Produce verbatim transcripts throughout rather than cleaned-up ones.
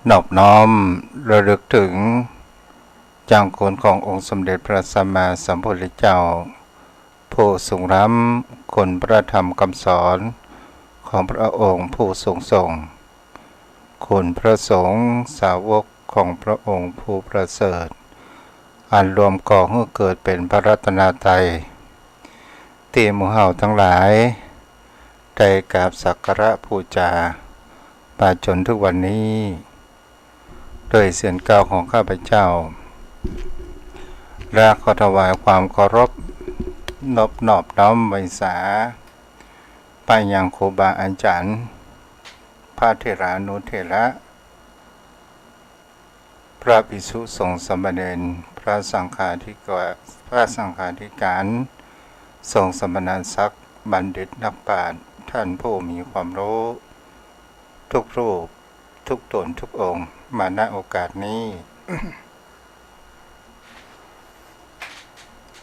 นอบน้อมระลึกถึง ยังคุณขององค์สมเด็จพระสัมมาสัมพุทธเจ้า ผู้ทรงล้ำคุณพระธรรมคำสอนของพระองค์ผู้ทรงส่ง คุณพระสงฆ์สาวกของพระองค์ผู้ประเสริฐ อันรวมก่อหื้อเกิดเป๋นพระรัตนตรัย ตี้หมู่เฮาตังหลายได้กราบสักการะบูชามาจ๋นถึงวันนี้ ด้วยเสียงกล่าวของข้าพเจ้า และขอถวายความเคารพนบนอบน้อมไหว้สา ไปยังครูบาอาจ๋ารย์ พระเถรานุเถระ พระภิกษุสงฆ์สามเณร พระสังฆาธิกา- พระสังฆาธิการ สงฆ์สมณศักดิ์ บัณฑิตนักปราชญ์ ท่านผู้มีความรู้ ทุกรูป ทุกต๋น ทุกองค์ มา ณ โอกาสนี้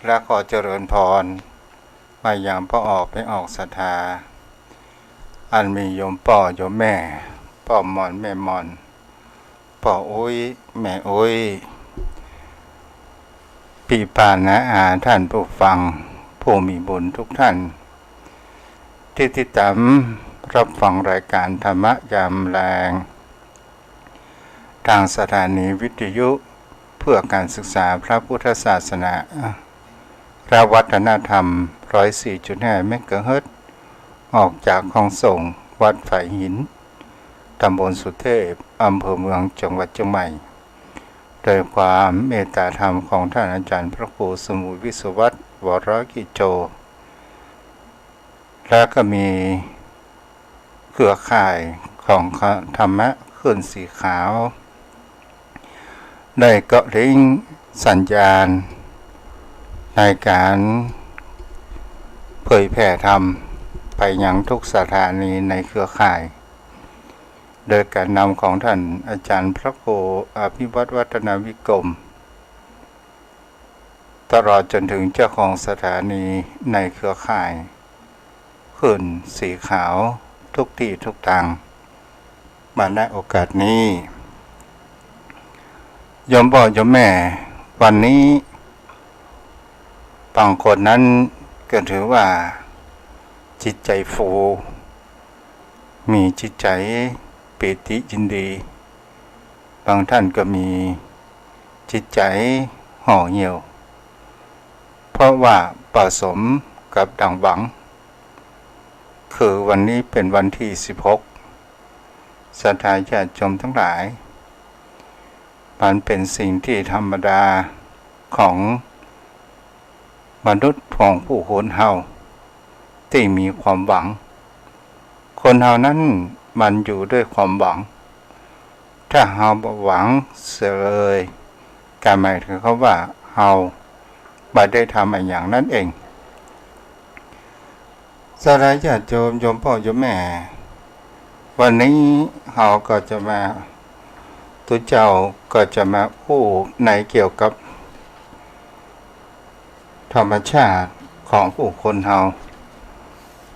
และขอเจริญพร มายังป้อออกแม่ออกศรัทธา อันมีโยมป้อโยมแม่ ป้อหม่อนแม่หม่อน ป้ออุ๊ยแม่อุ๊ย ปี้ป้าน้าอาท่านผู้ฟังผู้มีบุญทุกท่าน ตี้ติดต๋ามรับฟังรายการธรรมะยามแลง ตางสถานีวิทยุเพื่อการศึกษาพระพุทธศาสนาและวัฒนธรรม ร้อยสี่จุดห้าเมกะเฮิรตซ์ ออกจากห้องส่งวัดฝายหิน ต๋ำบลสุเทพ อำเภอเมือง จังหวัดเจียงใหม่ โดยความเมตตาธรรมของท่านอาจ๋ารย์พระครูสมุยวิศวัฒน์ วรกิจโจ และก็มีเครือข่ายของธรรมะคลื่นสีขาว ได้เกาะลิงก์สัญญาณในการเผยแผ่ธรรมไปยังทุกสถานีในเครือข่าย โดยการนำของท่านอาจ๋ารย์พระครูอภิวัฒน์ วัฒนวิกรม ตลอดจ๋นถึงเจ้าของสถานีในเครือข่ายคลื่นสีขาวทุกตี้ทุกตาง มา ณ โอกาสนี้ โยมป้อโยมแม่ วันนี้บางคนนั้นก็ถือว่าจิตใจ๋ฟู มีจิตใจ๋ปีติยินดี บางท่านก็มีจิตใจ๋ห่อเหี่ยว เพราะว่าบ่สมกับดั่งหวัง คือวันนี้เป๋นวันตี้สิบหก ศรัทธาญาติโยมตังหลาย มันเป๋นสิ่งตี้ธรรมดาของมนุษย์ของผู้คนเฮาตี้มีความหวัง คนเฮานั้นมันอยู่ด้วยความหวัง ถ้าเฮาบ่หวังเสียเลย ก็หมายถึงคำว่าเฮาบ่ได้ทำอะหยังนั้นเอง ศรัทธาญาติโยม โยมป้อโยมแม่ วันนี้เฮาก็จะมา ตุ๊เจ้าก็จะมาอู้ในเกี่ยวกับธรรมชาติของผู้คนเฮา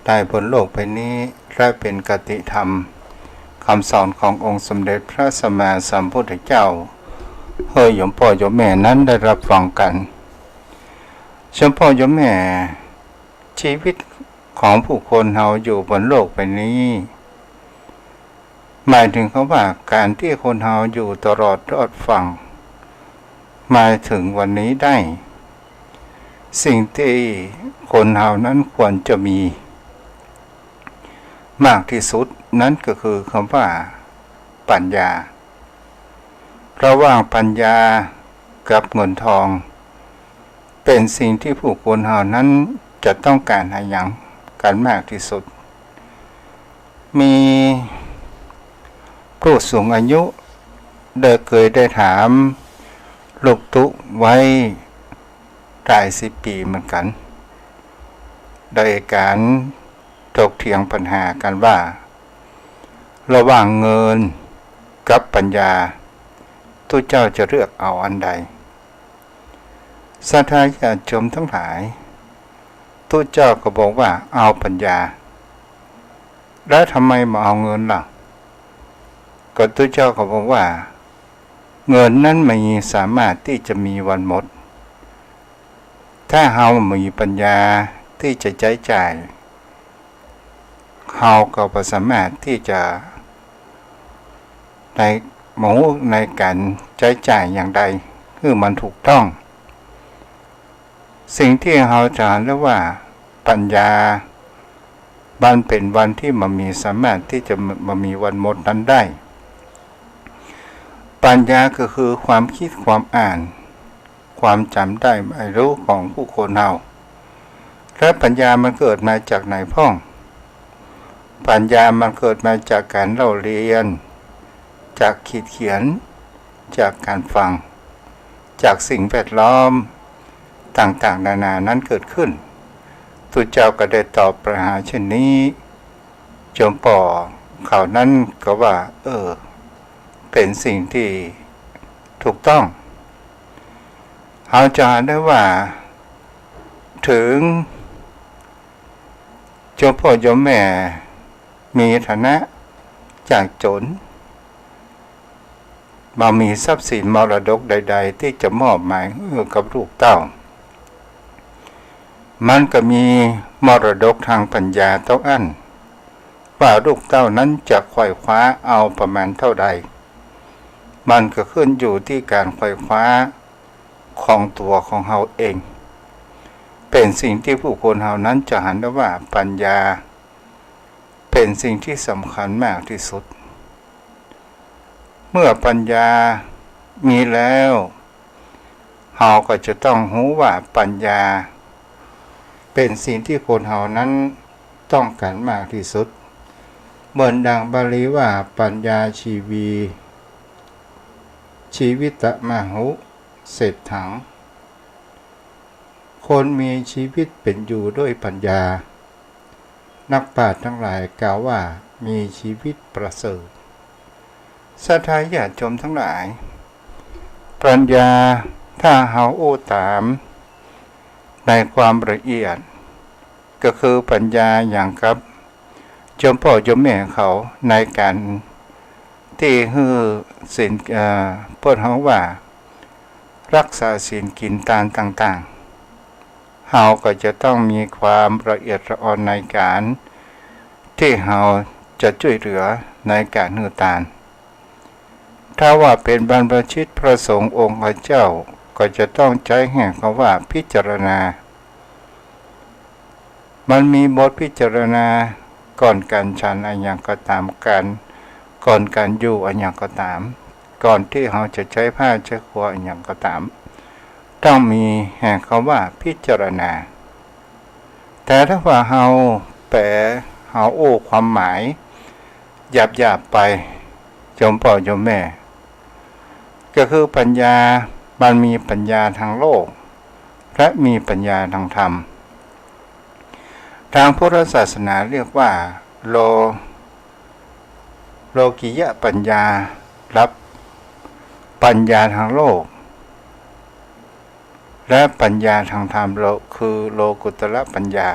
ได้บนโลกใบนี้ และเป๋นคติธรรม คำสอนขององค์สมเด็จพระสัมมาสัมพุทธเจ้า หื้อโยมป้อโยมแม่นั้นได้รับฟังกั๋น โยมป้อโยมแม่ ชีวิตของผู้คนเฮาอยู่บนโลกใบนี้ หมายถึงคำว่าก๋านตี้คนเฮาอยู่ตลอดรอดฟั่ง มาเถิงวันนี้ได้ สิ่งตี้คนเฮานั้นควรจะมีมากตี้สุดนั้นก็คือคำว่าปัญญา ระหว่างปัญญากับเงินทอง เป๋นสิ่งตี้ผู้คนเฮานั้นจะต้องก๋านอะหยังกั๋นมากตี้สุด มีผู้สูงอายุได้เกยได้ถามลูกตุ๊ไว้หลายสิบปี๋เหมือนกั๋น ได้ก๋านถกเถียงปัญหากั๋นว่า ระหว่างเงินกับปัญญา ตุ๊เจ้าจะเลือกเอาอันใด ศรัทธาญาติโยมตังหลาย ตุ๊เจ้าก็บอกว่าเอาปัญญา แล้วทำไมบ่เอาเงินล่ะ ระพุทธเจ้าก็บอกว่า เงินนั้นมีสามารถตี้จะมีวันหมด ถ้าเฮาบ่มีปัญญาตี้จะใจ๊จ่าย เฮาก็บ่สามารถตี้จะได้ฮู้ในก๋านใจ๊จ่ายอย่างใดหื้อมันถูกต้อง สิ่งตี้เฮาจะหันได้ว่าปัญญา มันเป๋นวันตี้บ่มีสามารถตี้จะบ่มีวันหมดนั้นได้ ปัญญาก็คือความกึ๊ดความอ่าน ความจ๋ำได้หมายฮู้ของผู้คนเฮา และปัญญามันเกิดมาจากไหนพ่อง ปัญญามันเกิดมาจากก๋านเล่าเรียน จากขีดเขียน จากก๋านฟัง จากสิ่งแวดล้อมต่างๆ นานานั้นเกิดขึ้น ตุ๊เจ้าก็ได้ตอบปัญหาเช่นนี้ จอมป้อเขานั้นก็ว่า เออ เป๋นสิ่งตี้ถูกต้อง เฮาจะหันได้ว่า เถิงจอมป้อจอมแม่มีฐานะยากจ๋น บ่มีทรัพย์สินมรดกใดๆ ตี้จะมอบหมายหื้อกับลูกเต้า มันก็มีมรดกตางปัญญาเต้าอั้น ว่าลูกเต้านั้นจะไขว่คว้าเอาประมาณเต้าใด มันก็ขึ้นอยู่ตี้ก๋านไขว่คว้าของตั๋วของเฮาเอง เป๋นสิ่งตี้ผู้คนเฮานั้นจะหันได้ว่าปัญญา เป๋นสิ่งตี้สำคัญมากตี้สุด เมื่อปัญญามีแล้ว เฮาก็จะต้องฮู้ว่าปัญญา เป๋นสิ่งตี้คนเฮานั้นต้องก๋านมากตี้สุด เหมือนดังบาลีว่า ปัญญาชีวี ชีวิตมะหุเศรษฐัง คนมีชีวิตเป๋นอยู่ด้วยปัญญา นักปราชญ์ตังหลายกล่าวว่ามีชีวิตประเสริฐ ศรัทธาญาติโยมตังหลาย ปัญญาถ้าเฮาอู้ต๋ามในความละเอียด ก็คือปัญญาอย่างกับจอมป้อจอมแม่เขาในก๋านตี้หื้อศีล เอ่อ เปิ้นฮ้องว่า ฮักษาศีลกิ๋นตานต่างๆ เฮาก็จะต้องมีความละเอียดละออนในก๋านตี้เฮาจะจ้วยเหลือในก๋านหื้อตาน ถ้าว่าเป๋นบรรพชิตพระสงฆ์องค์ข้าเจ้า ก็จะต้องใจ๊แห่งกำว่าพิจารณา มันมีบทพิจารณาก่อนก๋านฉันอะหยังก็ต๋าม ก๋าน ก่อนก๋านอยู่อะหยังก็ต๋าม ก่อนตี้เฮาจะใจ๊ผ้าใจ๊ครัวอะหยังก็ต๋าม ต้องมีแห่งกำว่าพิจารณา แต่ถ้าว่าเฮาแป๋ เฮาอู้ความหมายหยาบๆ ไป โยมป้อโยมแม่ ก็คือปัญญา มันมีปัญญาทางโลก และมีปัญญาทางธรรม ทางพุทธศาสนาเรียกว่า โล โลกิยปัญญา กับปัญญาทางโลก และปัญญาทางธรรม โล คือโลกุตตรปัญญา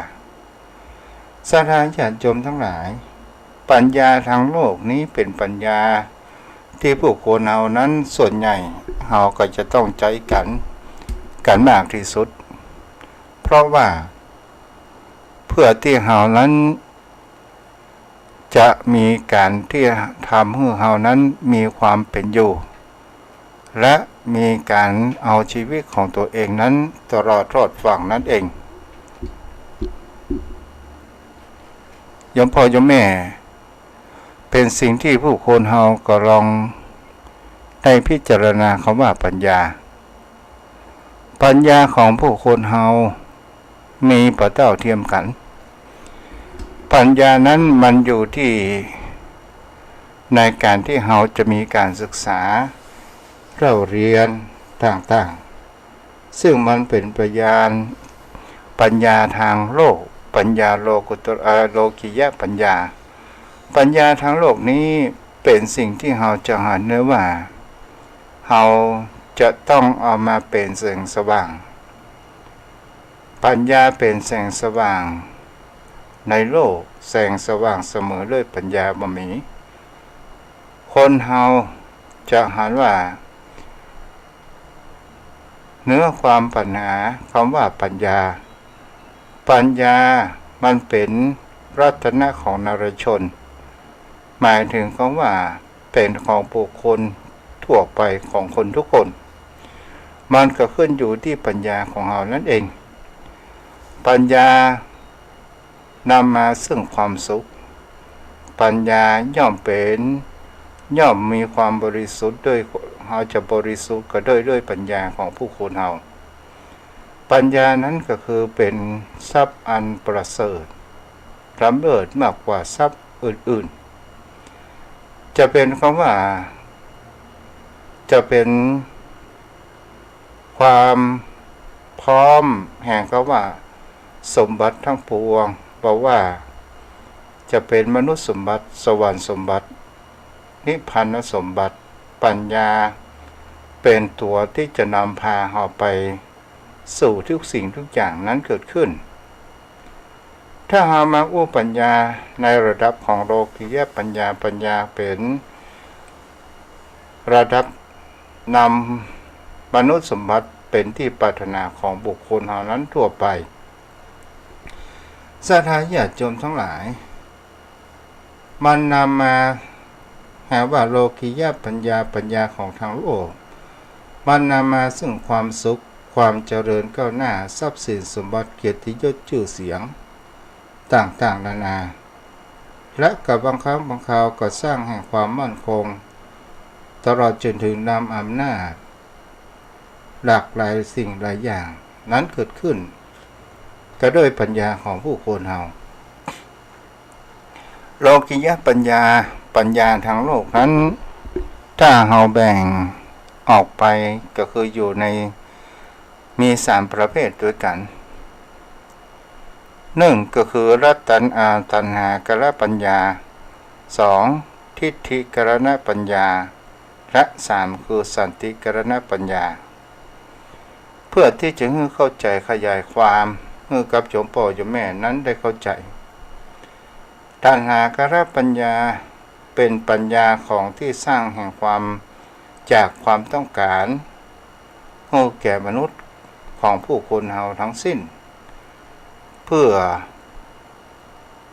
ศรัทธาญาติโยมตังหลาย ปัญญาทางโลกนี้เป๋นปัญญาตี้ผู้คนเฮานั้นส่วนใหญ่เฮาก็จะต้องใจ๊กั๋น กั๋นมากตี้สุด เพราะว่าเพื่อตี้เฮานั้น จะมีก๋านตี้ทำหื้อเฮานั้นมีความเป๋นอยู่ และมีก๋านเอาชีวิตของตั๋วเองนั้นตลอดรอดฟั่งนั้นเอง โยมป้อโยมแม่ เป๋นสิ่งตี้ผู้คนเฮาก็ลองได้พิจารณากำว่าปัญญา ปัญญาของผู้คนเฮามีบ่เต้าเทียมกั๋น ปัญญานั้นมันอยู่ตี้ในก๋านตี้เฮาจะมีก๋านศึกษาเล่าเรียนต่างๆ ซึ่งมันเป๋นปัญญา ปัญญาทางโลก ปัญญาโลกุตตร เอ่อ โลกิยปัญญา ปัญญาทางโลกนี้เป๋นสิ่งตี้เฮาจะหันได้ว่า เฮาจะต้องเอามาเป๋นแสงสว่าง ปัญญาเป๋นแสงสว่างในโลก แสงสว่างเสมอด้วยปัญญาบ่มี คนเฮาจะหันว่า เหนือความปัญหาคำว่าปัญญา ปัญญามันเป๋นรัตนะของนรชน หมายเถิงคำว่าเป๋นของบุคคลทั่วไปของคนทุกคน มันก็ขึ้นอยู่ตี้ปัญญาของเฮานั้นเอง ปัญญานำมาซึ่งความสุข ปัญญาย่อมเป๋น ย่อมมีความบริสุทธิ์ด้วย เฮาจะบริสุทธิ์ก็ด้วย ด้วยปัญญาของบุคคลเฮา ปัญญานั้นก็คือเป๋นทรัพย์อันประเสริฐ ล้ำเลิศมากกว่าทรัพย์อื่นๆ จะเป๋นคำว่า จะเป๋นความพร้อมแห่งคำว่าสมบัติทั้งปวง บ่ว่าจะเป๋นมนุษย์สมบัติ สวรรค์สมบัติ นิพพานสมบัติ ปัญญาเป๋นตั๋วตี้จะนำพาเฮาไปสู่ทุกสิ่งทุกอย่างนั้นเกิดขึ้น ถ้าเฮามาอู้ปัญญาในระดับของโลกียปัญญา ปัญญาเป๋นระดับนำมนุษย์สมบัติเป๋นตี้ปรารถนาของบุคคลเฮานั้นทั่วไป ศรัทธาญาติโยมทั้งหลาย มันนำมา หากว่าโลกียปัญญา ปัญญาของทางโลก มันนำมาซึ่งความสุข ความเจริญก้าวหน้า ทรัพย์สินสมบัติ เกียรติยศชื่อเสียง ต่างๆ นานา และก็บางครั้งบางคราวก็สร้างแห่งความมั่นคง ตลอดจนถึงนำอำนาจ หลากหลายสิ่งหลายอย่างนั้นเกิดขึ้น ก็ด้วยปัญญาของบุคคลเฮา โลกียปัญญา ปัญญาทางโลกนั้น ถ้าเฮาแบ่งออกไปก็คืออยู่ใน มีสามประเภทด้วยกั๋น นึ่งก็คือละตัณหา ตัณหากรปัญญา สอง ทิฏฐิกรณปัญญา และสามคือสันติกรณปัญญา เพื่อตี้จะหื้อเข้าใจ๋ขยายความหื้อกับโยมป้อโยมแม่นั้นได้เข้าใจ๋ ตัณหากรปัญญาเป๋นปัญญาของตี้สร้างแห่งความ จากความต้องก๋านหื้อแก่มนุษย์ของบุคคลเฮาทั้งสิ้น เพื่อ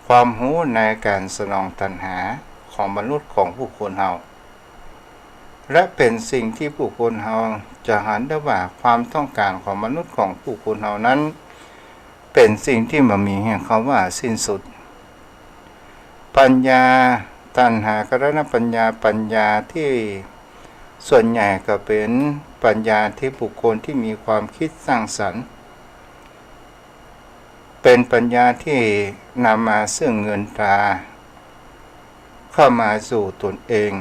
ความฮู้ในก๋านสนองตัณหาของมนุษย์ของบุคคลเฮา และเป๋นสิ่งตี้บุคคลเฮาจะหันได้ว่าความต้องก๋านของมนุษย์ของบุคคลเฮานั้น เป๋นสิ่งตี้บ่มีแห่งคำว่าสิ้นสุด ปัญญา ตัณหากรณปัญญา ปัญญาตี้ส่วนใหญ่ก็เป๋นปัญญาตี้บุคคลตี้มีความคิดสร้างสรรค์ เป๋นปัญญาตี้นำมาซึ่งเงินตรา เข้ามาสู่ตนเอง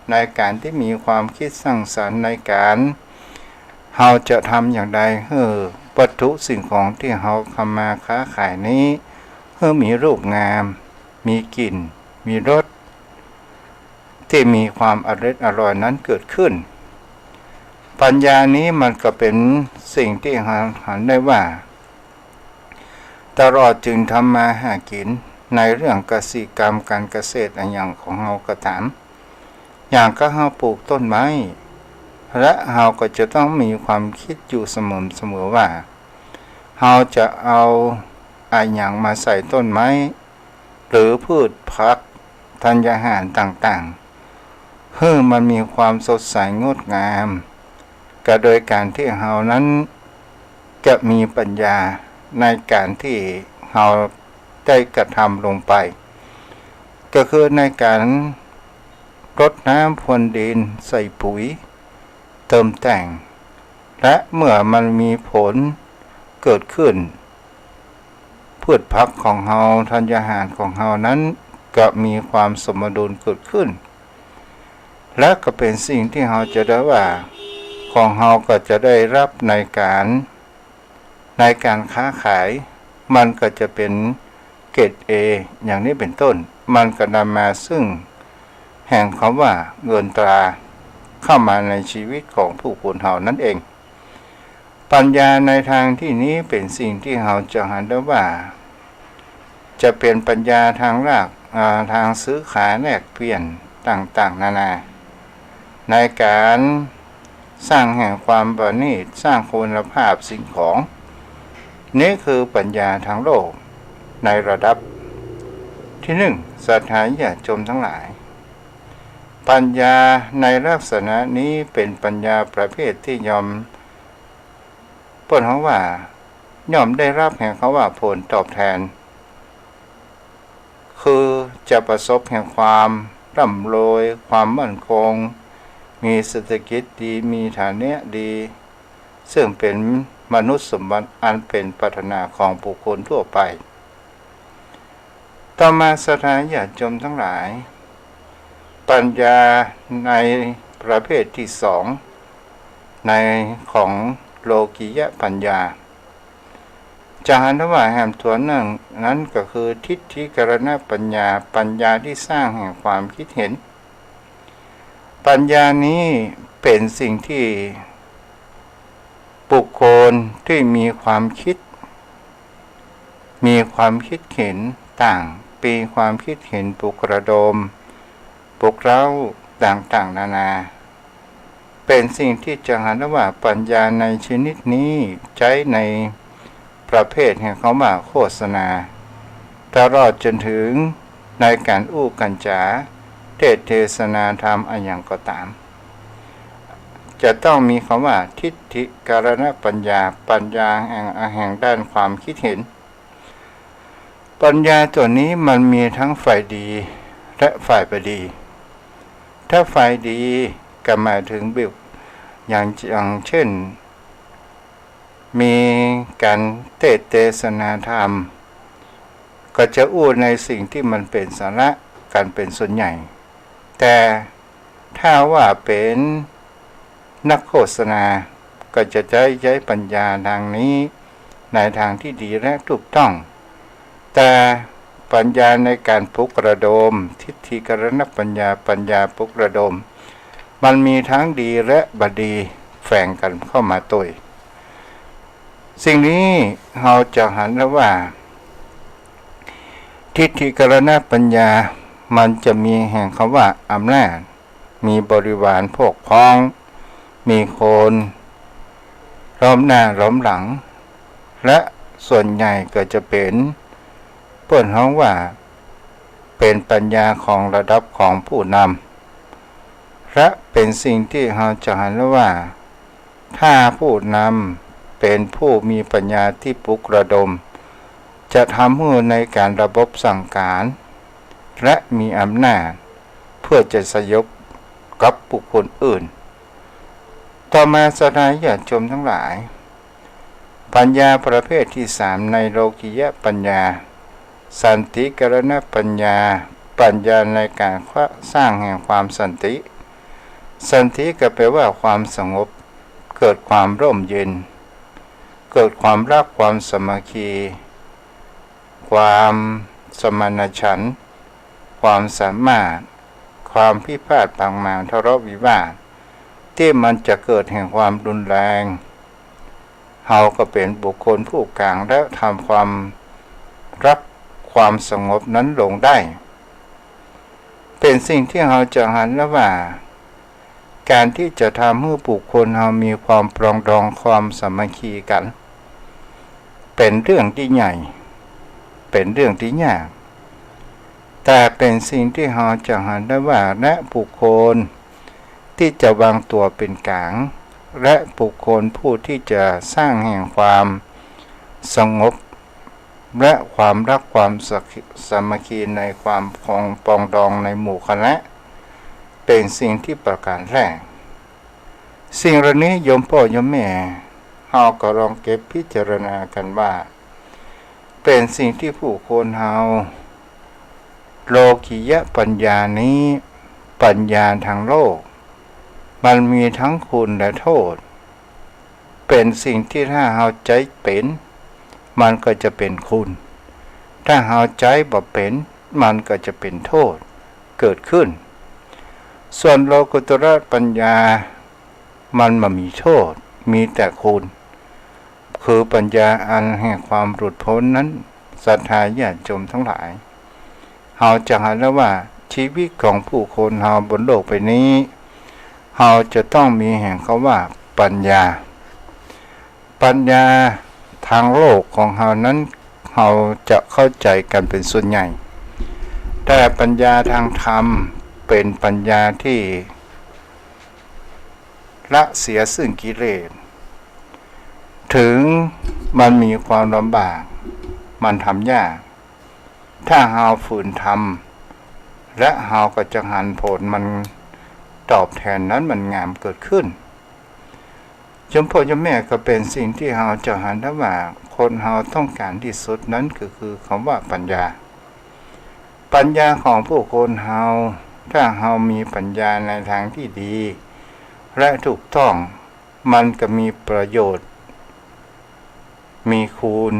ในก๋านตี้มีความคิดสร้างสรรค์ในก๋าน เฮาจะทำอย่างใดหื้อวัตถุสิ่งของตี้เฮาทำมาค้าขายนี้ หื้อมีรูปงาม มีกลิ่น มีรส ตี้มีความอร็ดอร่อยนั้นเกิดขึ้น ปัญญานี้มันก็เป๋นสิ่งตี้เฮาหันได้ว่า ตลอดจนทำมาหากิ๋นในเรื่องกสิกรรมก๋านเกษตรอะหยังของเฮาก็ต๋าม อย่างกับเฮาปลูกต้นไม้ และเฮาก็จะต้องมีความคิดอยู่เสมอๆ ว่า เฮาจะเอาอะหยังมาใส่ต้นไม้ หรือพืชผักธัญญาหารต่างๆ หื้อมันมีความสดใสงดงาม ก็โดยก๋านตี้เฮานั้นจะมีปัญญาในก๋านตี้เฮาได้กระทำลงไป ก็คือในก๋านรดน้ำพรวนดิน ใส่ปุ๋ย เติมแต่ง และเมื่อมันมีผลเกิดขึ้น พืชผักของเฮา ธัญญาหารของเฮานั้นก็มีความสมดุลเกิดขึ้น และก็เป๋นสิ่งตี้เฮาจะได้ว่า ของเฮาก็จะได้รับในก๋าน ในก๋านค้าขาย มันก็จะเป๋นเกรดเอ อย่างนี้เป๋นต้น มันก็นำมาซึ่งแห่งคำว่าเงินตรา เข้ามาในชีวิตของบุคคลเฮานั้นเอง ปัญญาในตางตี้นี้เป๋นสิ่งตี้เฮาจะหันได้ว่า จะเป๋นปัญญาตางราก อ่า ตางซื้อขายแลกเปลี่ยน ต่างๆ นานา ในก๋านสร้างแห่งความประณีต สร้างคุณภาพสิ่งของ นี้คือปัญญาทางโลกในระดับตี้นึ่ง ศรัทธาญาติโยมตังหลาย ปัญญาในลักษณะนี้เป๋นปัญญาประเภทตี้ย่อม เปิ้นฮ้องว่า ย่อมได้ฮับแห่งกำว่าผลตอบแตน คือจะประสบแห่งความร่ำรวย ความมั่นคง มีเศรษฐกิจดี มีฐานะดี ซึ่งเป๋นมนุษย์สมบัติอันเป๋นปรารถนาของบุคคลทั่วไป ต่อมาศรัทธาญาติโยมตังหลาย ปัญญาในประเภทตี้สอง ในของโลกิยปัญญา จะหันว่าแหมถ้วนนั้น นั้นก็คือทิฏฐิกรณปัญญา ปัญญาตี้สร้างแห่งความกึ๊ดเห็น ปัญญานี้เป๋นสิ่งตี้บุคคลตี้มีความกึ๊ด มีความกึ๊ดเห็นต่าง มีความกึ๊ดเห็นปลุกระดม ปลุกเร้าต่างๆ นานา เป๋นสิ่งตี้จะหันว่าปัญญาในชนิดนี้ใจ๊ในประเภทแห่งกำว่าโฆษณา ตลอดจ๋นเถิงในก๋านอู้ก๋านจ๋า เตสน์เตสนาธรรมอะหยังก็ต๋าม จะต้องมีกำว่าทิฏฐิกรณปัญญา ปัญญาแห่ง แห่งด้านความกึ๊ดเห็น ปัญญาตั๋วนี้มันมีตึงฝ่ายดีและฝ่ายบ่ดี ถ้าฝ่ายดีก็หมายเถิงแบบ อย่าง อย่างเจ้น มีก๋านเตสน์เตสนาธรรม ก็จะอู้ในสิ่งตี้มันเป๋นสาระกั๋นเป๋นส่วนใหญ่ แต่ถ้าว่าเป๋นนักโฆษณา ก็จะใจ๊ ใจ๊ปัญญาตางนี้ในตางตี้ดีและถูกต้อง แต่ปัญญาในก๋านปลุกระดม ทิฏฐิกรณปัญญา ปัญญาปลุกระดม มันมีตึงดีและบ่ดีแฝงกั๋นเข้ามาตวย สิ่งนี้เฮาจะหันแล้วว่า ทิฏฐิกรณปัญญา มันจะมีแห่งกำว่าอำนาจ มีบริวารพวกพ้อง มีคนล้อมหน้าล้อมหลัง และส่วนใหญ่ก็จะเป๋น เปิ้นฮ้องว่าเป๋นปัญญาของระดับของผู้นำ และเป๋นสิ่งตี้เฮาจะหันแล้วว่า ถ้าผู้นำเป๋นผู้มีปัญญาตี้ปลุกระดม จะทำหื้อในก๋านระบบสั่งก๋าน และมีอำนาจ เพื่อจะสยบกับบุคคลอื่น ต่อมาศรัทธาญาติโยมตังหลาย ปัญญาประเภทตี้สามในโลกิยปัญญา สันติกรณปัญญา ปัญญาในก๋านสร้างแห่งความสันติ สันติก็แปลว่าความสงบ เกิดความร่มเย็น เกิดความฮักความสามัคคี ความสมณฉันท์ ความสามารถ ความพิพาทปากหมางทะเลาะวิวาท ตี้มันจะเกิดแห่งความรุนแรง เฮาก็เป๋นบุคคลผู้ก๋างและทำความฮักความสงบนั้นลงได้ เป๋นสิ่งตี้เฮาจะหันแล้วว่า ก๋านตี้จะทำหื้อบุคคลเฮามีความปรองดองความสามัคคีกั๋น เป๋นเรื่องตี้ใหญ่ เป๋นเรื่องตี้ยาก แต่เป๋นสิ่งตี้เฮาจะหันได้ว่า และบุคคลตี้จะวางตั๋วเป๋นก๋าง และบุคคลผู้ตี้จะสร้างแห่งความสงบ และความฮักความสามัคคีในความปรองดองในหมู่คณะ เป๋นสิ่งตี้ประก๋านแรก สิ่งเหล่านี้โยมป้อโยมแม่ เฮาก็ลองเก็บพิจารณากั๋นว่า เป๋นสิ่งตี้ผู้คนเฮา โลกิยปัญญานี้ ปัญญาตางโลก มันมีตึงคุณและโต้ษ เป๋นสิ่งตี้ถ้าเฮาใจ๊เป๋น มันก็จะเป๋นคุณ ถ้าเฮาใจ๊บ่เป๋น มันก็จะเป๋นโต้ษเกิดขึ้น ส่วนโลกุตตรปัญญา มันบ่มีโต้ษ มีแต่คุณ คือปัญญาอันแห่งความหลุดป๊นนั้น ศรัทธาญาติโยมตังหลาย เฮาจะหันแล้วว่า เช จีวิตของผู้คนเฮาบนโลกใบนี้ เฮาจะต้องมีแห่งกำว่าปัญญา ปัญญาตางโลกของเฮานั้น เฮาจะเข้าใจ๋กั๋นเป๋นส่วนใหญ่ แต่ปัญญาตางธรรมเป๋นปัญญาตี้ละเสียซึ่งกิเลส เถิงมันมีความลำบาก มันทำยาก ถ้าเฮาฝืนทำ และเฮาก็จะหันผลมันตอบแตนนั้นมันงามเกิดขึ้น โยมพ่อโยมแม่ ก็เป๋นสิ่งตี้เฮาจะหันได้ว่า คนเฮาต้องก๋านตี้สุดนั้นก็คือกำว่าปัญญา ปัญญาของผู้คนเฮา ถ้าเฮามีปัญญาในตางตี้ดี และถูกต้อง มันก็มีประโยชน์ มีคุณ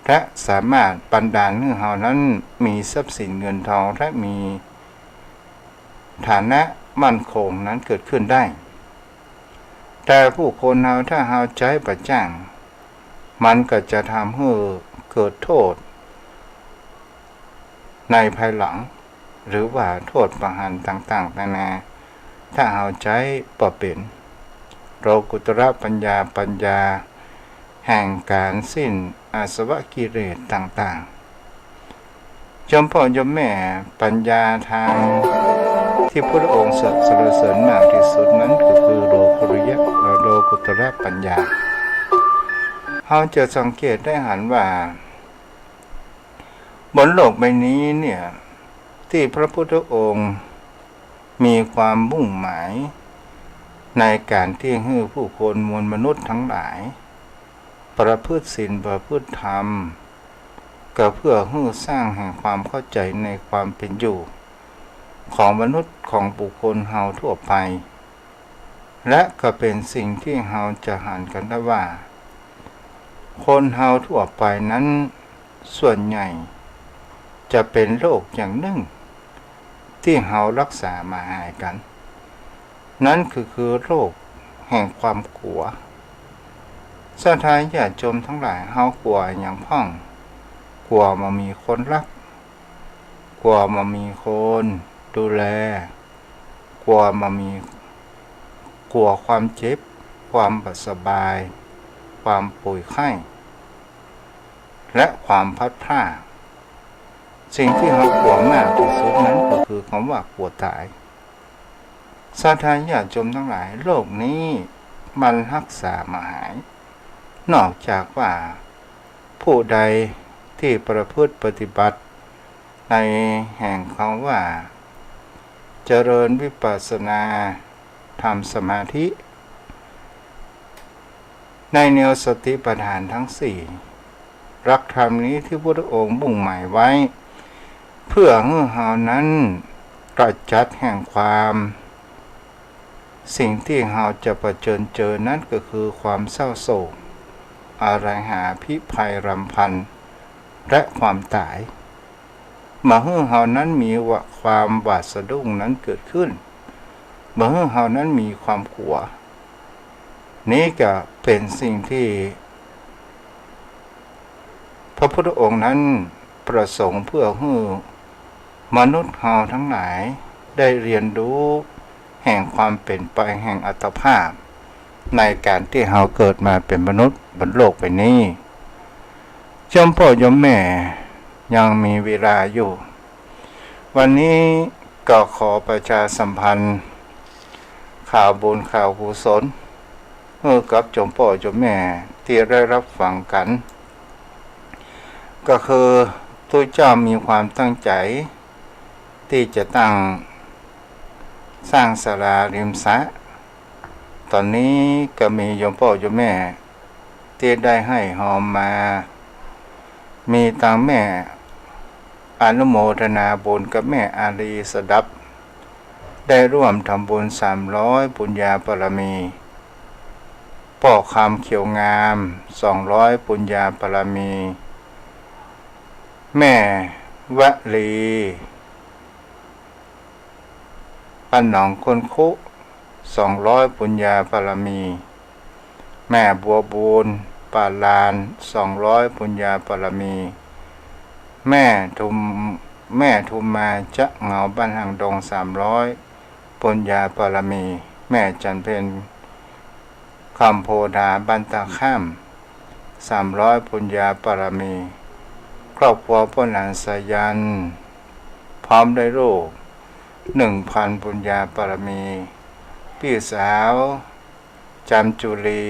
และสามารถบันดาลหื้อเฮานั้นมีทรัพย์สินเงินทอง และมีฐานะมั่นคงนั้นเกิดขึ้นได้ แต่ผู้คนเฮาถ้าเฮาใจ๊บ่จ้าง มันก็จะทำหื้อเกิดโทษ ในภายหลัง หรือว่าโทษประหารต่างๆ นานา ถ้าเฮาใจ๊บ่เป๋น โลกุตระปัญญา ปัญญาแห่งก๋านสิ้นอาสวะกิเลสต่างๆ โยมพ่อโยมแม่ ปัญญาตางตี้พุทธองค์สรรเสริญมากตี้สุดนั้นก็คือโลกุริยะ โลกุตระปัญญา เฮาจะสังเกตได้หันว่า บนโลกใบนี้เนี่ย ตี้พระพุทธองค์มีความมุ่งหมายในก๋านตี้หื้อผู้คนมวลมนุษย์ตังหลาย ประพฤติศีลประพฤติธรรม ก็เพื่อหื้อสร้างแห่งความเข้าใจ๋ในความเป๋นอยู่ของมนุษย์ของบุคคลเฮาทั่วไป และก็เป๋นสิ่งตี้เฮาจะหันกั๋นได้ว่า คนเฮาทั่วไปนั้นส่วนใหญ่จะเป๋นโรคอย่างนึ่งตี้เฮาฮักษาบ่หายกั๋น นั้นก็คือโรคแห่งความกั๋ว ศรัทธาญาติโยมตังหลาย เฮากั๋วอะหยังพ่อง กั๋วบ่มีคนฮัก กั๋วบ่มีคนดูแล กั๋วบ่มี กั๋วความเจ็บ ความบ่สบาย ความป่วยไข้ และความพลัดพราก สิ่งตี้เฮากั๋วมากตี้สุดนั้นก็คือกำว่ากั๋วต๋าย ศรัทธาญาติโยมตังหลาย โรคนี้มันฮักษาบ่หาย นอกจากว่าผู้ใดตี้ประพฤติปฏิบัติในแห่งกำว่าเจริญวิปัสสนา ทำสมาธิ ในแนวสติปัฏฐานตังสี่ หลักธรรมนี้ตี้พุทธองค์มุ่งหมายไว้ เพื่อหื้อเฮานั้นขจัดแห่งความ สิ่งตี้เฮาจะเผชิญเจอนั้นก็คือความเศร้าโศก อาลัยหา พิไรรำพัน และความต๋าย บ่หื้อเฮานั้นมีความหวาดสะดุ้งนั้นเกิดขึ้น บ่หื้อเฮานั้นมีความกั๋ว นี้ก็เป๋นสิ่งตี้พระพุทธองค์นั้นประสงค์เพื่อหื้อมนุษย์เฮาตังหลายได้เฮียนฮู้แห่งความเป๋นไปแห่งอัตภาพ ในก๋านตี้เฮาเกิดมาเป๋นมนุษย์บนโลกใบนี้ โยมพ่อโยมแม่ ยังมีเวลาอยู่ วันนี้ก็ขอประชาสัมพันธ์ข่าวบุญข่าวกุศลหื้อกับโยมพ่อโยมแม่ตี้ได้รับฟังกั๋น ก็คือตุ๊เจ้ามีความตั้งใจ๋ตี้จะตั้งสร้างศาลาริมสระ ต๋อนนี้ก็มีโยมพ่อโยมแม่ตี้ได้ให้ฮอมมา มีตังแม่อนุโมทนาบุญกับแม่อารีสดับ ได้ร่วมทำบุญสามร้อยปุญญาบารมี ป้อคำเขียวงามสองร้อยปุญญาบารมี แม่วลี บ้านหนองคนคุ สองร้อยปุญญาบารมี แม่บัวบูน ป่าลาน สองร้อยปุญญาบารมี แม่ทุม แม่ทุมมา จ๊ะเหงา บ้านหางดง สามร้อย ปุญญาบารมี แม่จันเพ็ญ คำโพธา บ้านตาข้าม สามร้อย ปุญญาบารมี ครอบครัวป้อหลานสายัณ พร้อมด้วยลูก หนึ่งพัน ปุญญาบารมี ปี้สาว จามจุลี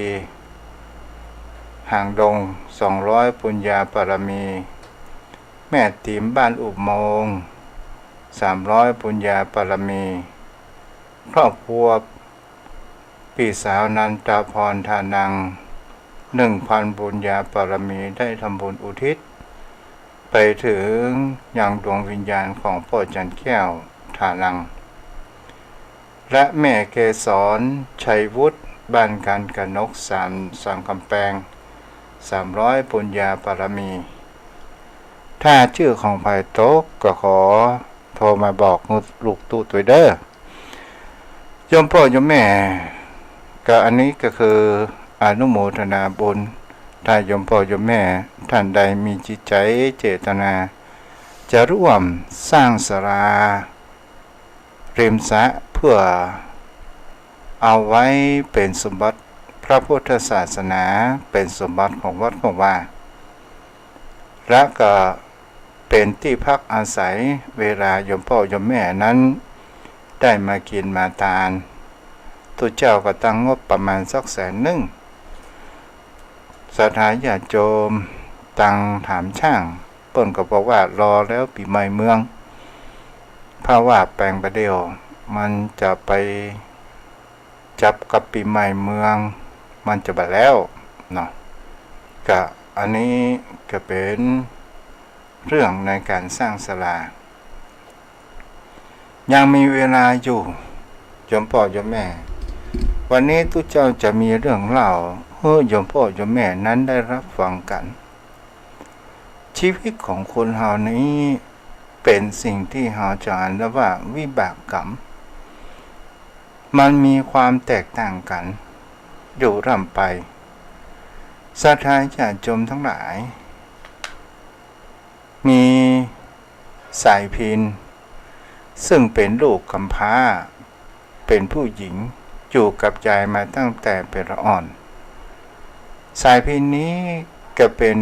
หางดง สองร้อย ปุญญาบารมี แม่ติ๋ม บ้านอุโมงค์ สามร้อย ปุญญาบารมี ครอบครัวปี้สาวนันทพร ทานัง หนึ่งพัน ปุญญาบารมี ได้ทำบุญอุทิศไปถึงยังดวงวิญญาณของป้อจันแก้ว ทานัง และแม่เกสร ชัยวุฒิ บ้านกันกนก สาม สันกำแปง สามร้อย ปุญญาบารมี ถ้าจื้อของใผตกก็ขอโทรมาบอกลูกตุ๊ตวยเด้อ โยมป้อโยมแม่ ก็อันนี้ก็คืออนุโมทนาบุญ ถ้าโยมป้อโยมแม่ท่านใดมีจิตใจ๋เจตนา จะร่วมสร้างศาลาริมสระเพื่อเอาไว้เป๋นสมบัติพระพุทธศาสนา เป๋นสมบัติของวัดของวา และก็เป๋นตี้พักอาศัยเวลาโยมป้อโยมแม่นั้นได้มากิ๋นมาตาน ตุ๊เจ้าก็ตั้งงบประมาณสักแสนนึ่ง ศรัทธาญาติโยมตังถามช่าง เปิ้นก็บอกว่ารอแล้วปี๋ใหม่เมือง เพราะว่าแป๋งบ่าเดี่ยว มันจะไปจับกับปี๋ใหม่เมือง มันจะบ่าแล้วเนาะ ก็อันนี้ก็เป๋นเรื่องในก๋านสร้างศาลา ยังมีเวลาอยู่ โยมป้อโยมแม่ วันนี้ตุ๊เจ้าจะมีเรื่องเล่าหื้อโยมป้อโยมแม่นั้นได้ฮับฟังกั๋น ชีวิตของคนเฮานี้เป๋นสิ่งตี้เฮาจะอันว่าวิบากกรรม มันมีความแตกต่างกั๋นอยู่ร่ำไป ศรัทธาญาติโยมตังหลาย มีสายพิณ ซึ่งเป๋นลูกกำพร้า เป๋นผู้หญิง อยู่กับยายมาตั้งแต่เป๋นละอ่อน สายพิณนี้ก็เป๋น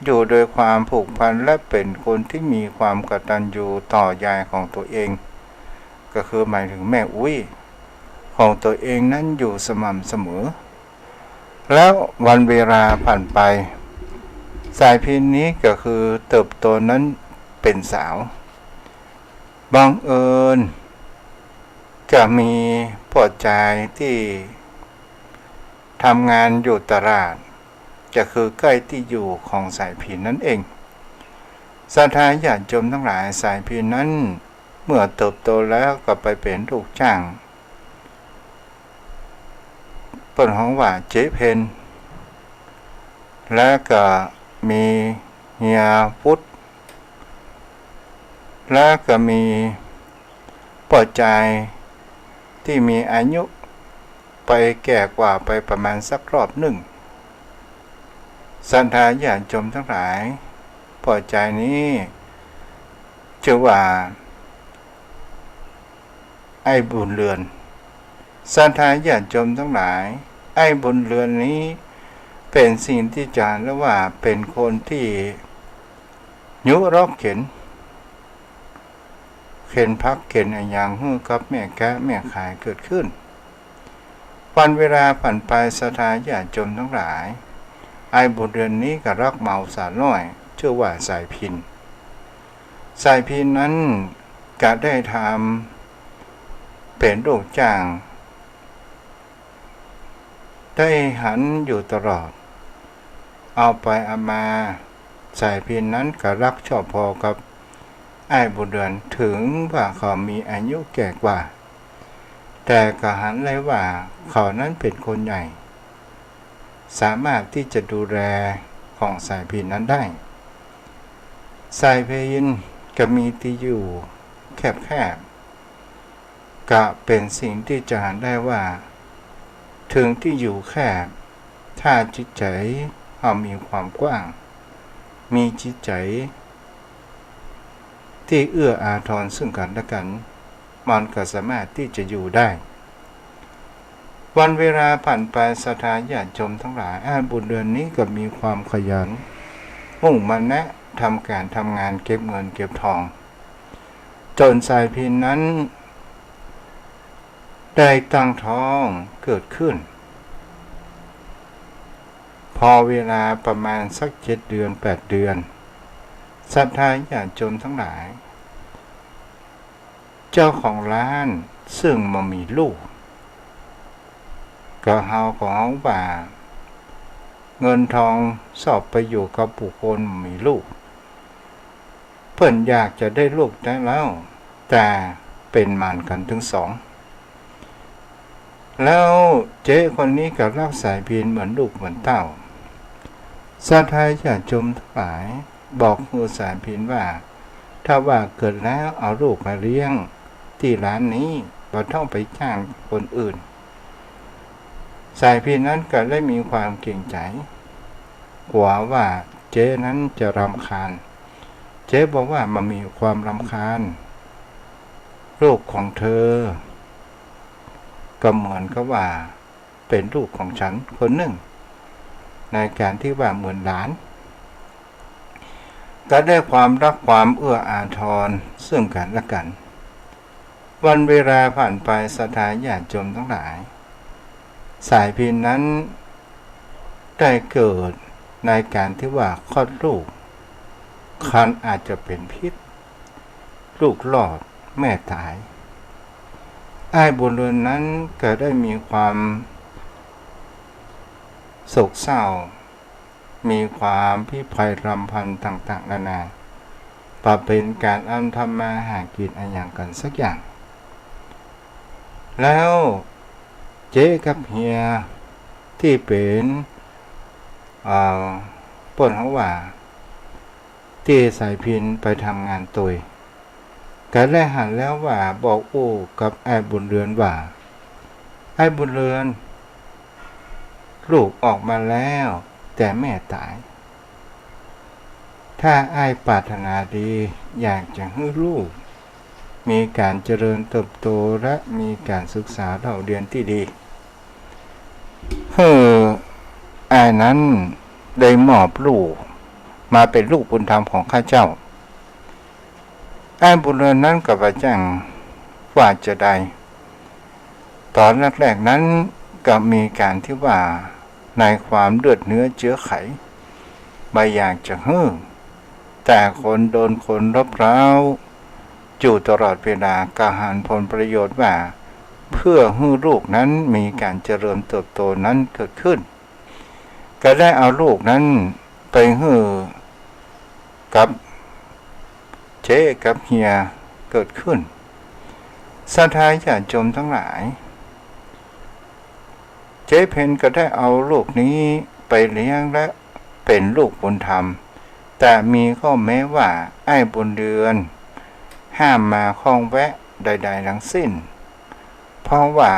อยู่โดยความผูกพัน และเป๋นคนตี้มีความกตัญญูต่อยายของตั๋วเอง ก็คือหมายถึงแม่อุ๊ยของตั๋วเองนั้นอยู่สม่ำเสมอ แล้ววันเวลาผ่านไป สายพิณนี้ก็คือเติบโตนั้นเป๋นสาว บังเอิญก็มีป้อจายตี้ทำงานอยู่ตลาด ก็คือใก้ตี้อยู่ของสายพิณนั้นเอง ศรัทธาญาติโยมตังหลาย สายพิณนั้นเมื่อเติบโตแล้วก็ไปเป๋นลูกจ้าง เปิ้นฮ้องว่าเจ๊เพน และก็มีเฮียปุ๊ด และก็มีป้อจายตี้มีอายุไปแก่กว่าไปประมาณสักรอบนึ่ง ศรัทธาญาติโยมตังหลาย ป้อจายนี้จื้อว่า ไอ้บุญเรือน ศรัทธาญาติโยมตังหลาย ไอ้บุญเรือนนี้เป๋นสิ่งตี้จะอันว่าเป๋นคนตี้ยุรกเข็ญ เข็ญผักเข็ญอะหยังหื้อกับแม่ก๊าแม่ขายเกิดขึ้น วันเวลาผ่านไป ศรัทธาญาติโยมตังหลาย ไอ้บุญเรือนนี้ก็ฮักเมาสาวน้อย จื้อว่าสายพิณ สายพิณนั้นก็ได้ทำเป๋นลูกจ้าง ได้หันอยู่ตลอด เอาไปเอามา สายพิณนั้นก็ฮักชอบพอกับไอ้บุญเรือน เถิงว่าเขามีอายุแก่กว่า แต่ก็หันได้ว่าเขานั้นเป๋นคนใหญ่ สามารถตี้จะดูแลของสายพิณนั้นได้ สายพิณก็มีตี้อยู่แคบๆ ก็เป๋นสิ่งตี้จะหันได้ว่า เถิงตี้อยู่แคบ ถ้าจิตใจ๋เฮามีความกว้าง มีจิตใจ๋ ตี้เอื้ออาทรซึ่งกั๋นและกั๋น มันก็สามารถตี้จะอยู่ได้ วันเวลาผ่านไป ศรัทธาญาติโยมตังหลาย อ้ายบุญเรือนนี้ก็มีความขยัน มุ่งมานะ ทำก๋านทำงาน เก็บเงินเก็บทอง จ๋นสายพิณนั้น ได้ตั้งท้องเกิดขึ้น พอเวลาประมาณสักเจ็ดเดือนแปดเดือน ศรัทธาญาติโยมตังหลาย เจ้าของร้านซึ่งบ่มีลูก ก็เฮาก็เฮาว่า เงินทองสอบไปอยู่กับบุคคลบ่มีลูก เปิ้นอยากจะได้ลูกได้แล้ว แต่เป๋นหมันกั๋นตึงสอง แล้วเจ๊คนนี้ก็ฮักสายพิณเหมือนลูกเหมือนเต้า ศรัทธาญาติโยมตังหลาย บอกหื้อสายพิณว่า ถ้าว่าเกิดแล้วเอาลูกมาเลี้ยงตี้ร้านนี้ บ่ต้องไปจ้างคนอื่น สายพิณนั้นก็ได้มีความเกรงใจ๋ กั๋วว่าเจ๊นั้นจะรำคาญ เจ๊บอกว่าบ่มีความรำคาญ ลูกของเธอ ก็เหมือนกับว่าเป๋นลูกของฉันคนนึ่ง ในก๋านตี้ว่าเหมือนหลาน ก็ได้ความฮักความเอื้ออาทรซึ่งกั๋นและกั๋น วันเวลาผ่านไป ศรัทธาญาติโยมตังหลาย สายพิณนั้นได้เกิดในก๋านตี้ว่าคลอดลูก ครรภ์อาจจะเป๋นพิษ ลูกรอดแม่ต๋าย อ้ายบุญเรือนนั้นก็ได้มีความโศกเศร้า มีความพิไรรำพันต่างๆ นานา บ่เป๋นก๋านอันทำมาหากิ๋นอะหยังกั๋นสักอย่าง แล้วเจ๊กับเฮียตี้เป๋น เอ่อ เปิ้นเฮาว่า ตี้สายพิณไปทำงานตวย ก็ได้หันแล้วว่าบอกอู้กับอ้ายบุญเรือนว่า อ้ายบุญเรือน ลูกออกมาแล้ว แต่แม่ต๋าย ถ้าอ้ายปรารถนาดี อยากจะหื้อลูก มีก๋านเจริญเติบโตและมีก๋านศึกษาเล่าเรียนตี้ดี หื้ออ้ายนั้นได้มอบลูกมาเป๋นลูกบุญธรรมของข้าเจ้า อ้ายบุญเรือนนั้นก็บ่จ้างว่าจะใด ต๋อนแรกๆ นั้นก็มีก๋านตี้ว่าในความเลือดเนื้อเจื๊อไข บ่อยากจะหื้อ แต่คนโดนคนรบเร้าอยู่ตลอดเวลา ก็หันผลประโยชน์ว่า เพื่อหื้อลูกนั้นมีก๋านเจริญเติบโตนั้นเกิดขึ้น ก็ได้เอาลูกนั้นไปหื้อกับเจ๊กับเฮียเกิดขึ้น ศรัทธาญาติโยมตังหลาย เจ๊เพ็ญก็ได้เอาลูกนี้ไปเลี้ยงและเป๋นลูกบุญธรรม แต่มีข้อแม้ว่าอ้ายบุญเรือนห้ามบ่ข้องแวะใดๆ ทั้งสิ้น เพราะว่า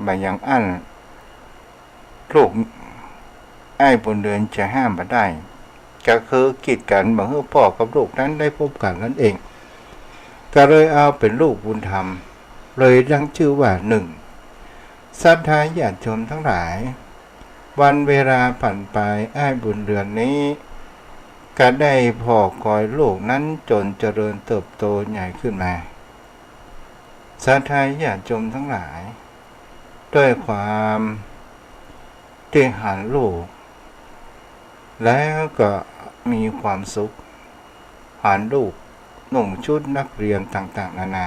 บ่อย่างอั้น ลูกอ้ายบุญเรือนจะห้ามบ่ได้ ก็คือกีดกั๋นบ่หื้อป้อกับลูกนั้นได้พบกั๋นนั่นเอง ก็เลยเอาเป๋นลูกบุญธรรม เลยตั้งจื้อว่านึ่ง ศรัทธาญาติโยมตังหลาย วันเวลาผ่านไป อ้ายบุญเรือนนี้ ก็ได้ผ่อกอยลูกนั้นจ๋นเจริญเติบโตใหญ่ขึ้นมา ศรัทธาญาติโยมตังหลาย ด้วยความตี้หันลูก แล้วก็มีความสุข หันลูกนุ่งชุดนักเรียนต่างๆ นานา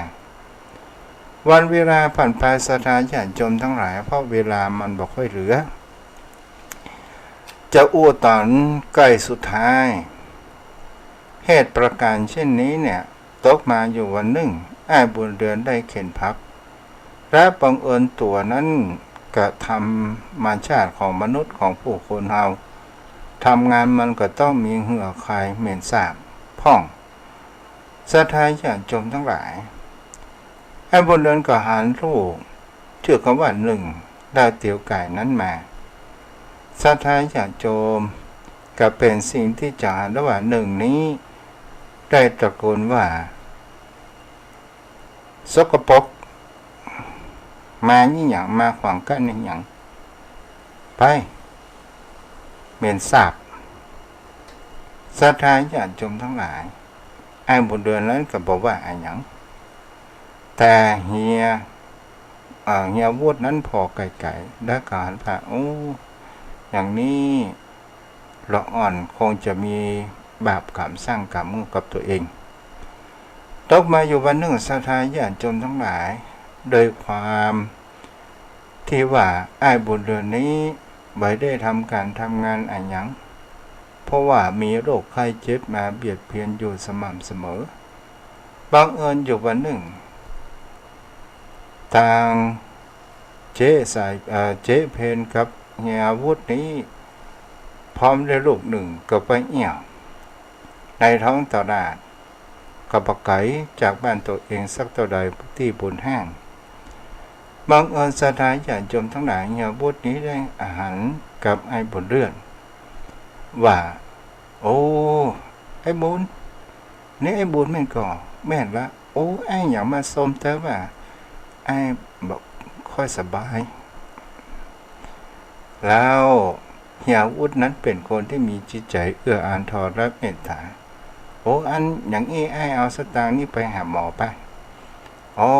วันเวลาผ่านไป ศรัทธาญาติโยมตังหลาย เพราะเวลามันบ่ค่อยเหลือ จะอู้ต๋อนใก้สุดท้าย เหตุประก๋านเช่นนี้เนี่ย ตกมาอยู่วันนึ่ง อ้ายบุญเรือนได้เข็นผัก และบังเอิญตั๋วนั้นก็ธรรมชาติของมนุษย์ของผู้คนเฮา ทำงานมันก็ต้องมีเหื่อไคลเหม็นสาบพ่อง ศรัทธาญาติโยมตังหลาย อ้ายบุญเรือนก็หันลูก จื้อกำว่านึ่ง ได้เตียวก๋ายนั้นมา ศรัทธาญาติโยม ก็เป๋นสิ่งตี้จะหันได้ว่านึ่งนี้ ได้ตะโกนว่า สกปรก มานี่หยัง มาขวางกั้นนี่หยัง ไป เหม็นสาบ ศรัทธาญาติโยมตังหลาย ไอ้บุญเรือนนั้นก็บ่ว่าอะหยัง แต่เฮีย เอ่อ เฮียวุฒินั้นผ่อไก๋ๆ แล้วก็หันว่า โอ้ อย่างนี้ ละอ่อนคงจะมีบาปกรรม สร้างกรรมกับตั๋วเอง ตกมาอยู่วันนึ่ง ศรัทธาญาติโยมตังหลาย โดยความตี้ว่าไอ้บุญเรือนนี้บ่ได้ทำก๋านทำงานอะหยัง เพราะว่ามีโรคไข้เจ็บมาเบียดเบียนอยู่สม่ำเสมอ บังเอิญอยู่วันนึ่ง ตางเจ๊สาย เอ่อ เจ๊เพนกับเฮียวุฒินี้ พร้อมด้วยลูกนึ่งก็ไปเอี่ยวในท้องตลาด ก็บ่ไก๋จากบ้านตั๋วเองสักเต้าใด ตี้บุญแห้ง บังเอิญศรัทธาญาติโยมตังหลาย เฮียวุฒินี้ได้หันกับไอ้บุญเรือน ว่า โอ้ ไอ้บุญ นี่ไอ้บุญแม่นก่อ แม่นละ โอ้ ไอ้หยังมาส้มเต๊อะว่า ไอ้บ่ค่อยสบาย แล้วเฮียวุฒินั้นเป๋นคนตี้มีจิตใจ๋เอื้ออาทรและเมตต๋า โอ้ อันอย่างอี้ไอ้เอาสตางค์นี่ไปหาหมอไป อ๋อ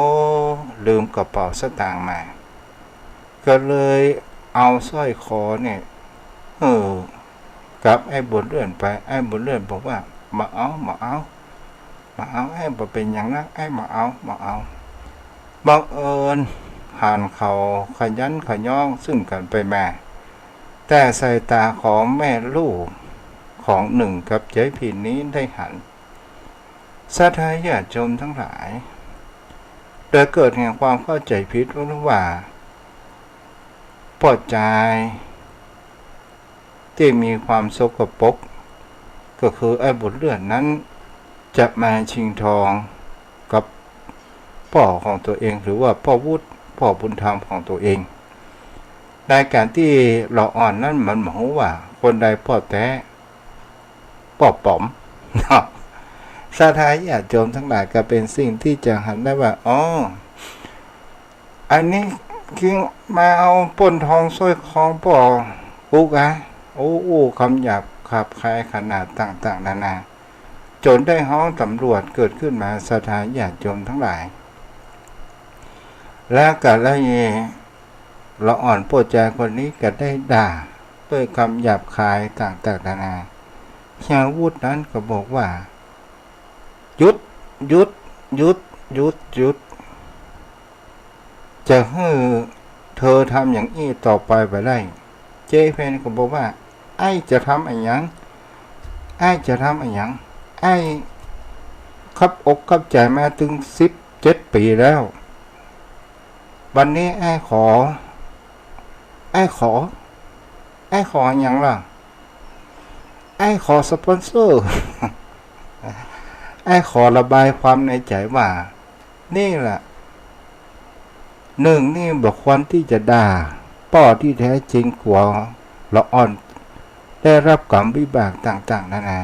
ลืมกระเป๋าสตางค์มา ก็เลยเอาสร้อยคอเนี่ย เออ กับไอ้บุญเรือนไป ไอ้บุญเรือนบอกว่า บ่เอา บ่เอา บ่เอา ไอ้บ่เป๋นหยังนัก ไอ้บ่เอา บ่เอา บังเอิญหันเขาขยันขย้องซึ่งกั๋นไปมา แต่สายต๋าของแม่ลูกของนึ่งกับเจ๊เพนนี้ได้หัน ศรัทธาญาติโยมตังหลาย โดยเกิดแห่งความเข้าใจ๋ผิดว่า ป้อจายตี้มีความสกปรก ก็คือไอ้บุญเรือนนั้น จะมาชิงทองกับป้อของตั๋วเอง หรือว่าป้อวุฒิ ป้อบุญธรรมของตั๋วเอง ในก๋านตี้ละอ่อนนั้นมันบ่ฮู้ว่าคนใดป้อแต๊ ป้อป๋อม เนาะ ศรัทธาญาติโยมตังหลาย ก็เป๋นสิ่งตี้จะหันได้ว่า อ๋อ อันนี้คิงมาเอาป้นทองสร้อยคอป้อกู๊กอะ โอ้ อู้กำหยาบคาบคายขนาดต่างๆ นานา จ๋นได้ฮ้องต๋ำรวจเกิดขึ้นมา ศรัทธาญาติโยมตังหลาย แล้วก็ได้ ละอ่อนป้อจายคนนี้ก็ได้ด่าด้วยกำหยาบคายต่างๆ นานา เฮียวุฒินั้นก็บอกว่า หยุด หยุด หยุด หยุด หยุด จะหื้อเธอทำอย่างอี้ต่อไปบ่ได้ เจ๊เพนก็บอกว่า ไอ้จะทำอะหยัง ไอ้จะทำอะหยัง ไอ้คับอกคับใจ๋มาตึงสิบเจ็ดปี๋แล้ว วันนี้ไอ้ขอ ไอ้ขอ ไอ้ขออะหยังล่ะ ไอ้ขอสปอนเซอร์ ไอ้ขอระบายความในใจ๋ว่า นี่แหละ นึ่งนี่บ่ควรตี้จะด่าป้อตี้แต๊จริง กั๋วละอ่อนได้ฮับกรรมวิบากต่างๆ นานา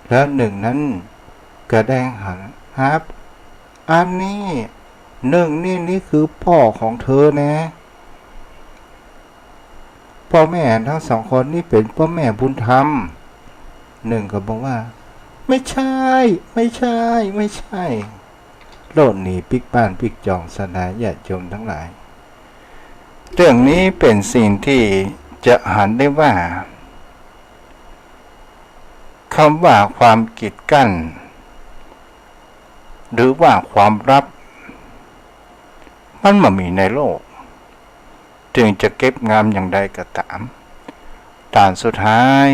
แล้วนึ่งนั้นก็ได้หันฮับ อันนี้นึ่งนี่ นี่คือป้อของเธอนะ ป้อแม่ตังสองคนนี้เป๋นป้อแม่บุญธรรม นึ่งก็บอกว่า ไม่ใช่ ไม่ใช่ ไม่ใช่ โล่นหนีปิ๊กบ้านปิ๊กจอง ศรัทธาญาติโยมตังหลาย เรื่องนี้เป๋นสิ่งตี้จะหันได้ว่า กำว่าความกีดกั้น หรือว่าความลับ มันบ่มีในโลก เถิงจะเก็บงำอย่างใดก็ต๋าม ต๋อนสุดท้าย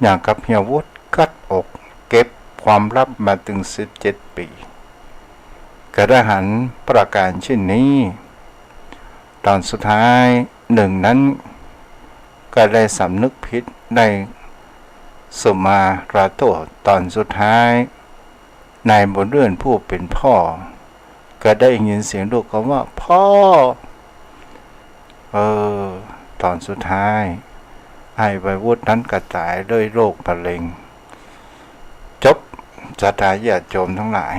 อย่างกับเฮียวุฒิคัดอกเก็บความลับมาตึงสิบเจ็ดปี๋ ก็ได้หันประก๋านเช่นนี้ ต๋อนสุดท้ายนึ่งนั้น ก็ได้สำนึกผิด ได้สุมาลาโต้ ต๋อนสุดท้าย นายบุญเรือนผู้เป๋นป้อ ก็ได้ยินเสียงลูกกำว่า ป้อ เออ ต๋อนสุดท้าย ไอ้วัยวุฒินั้นก็ต๋ายด้วยโรคมะเร็ง จบ ศรัทธาญาติโยมตังหลาย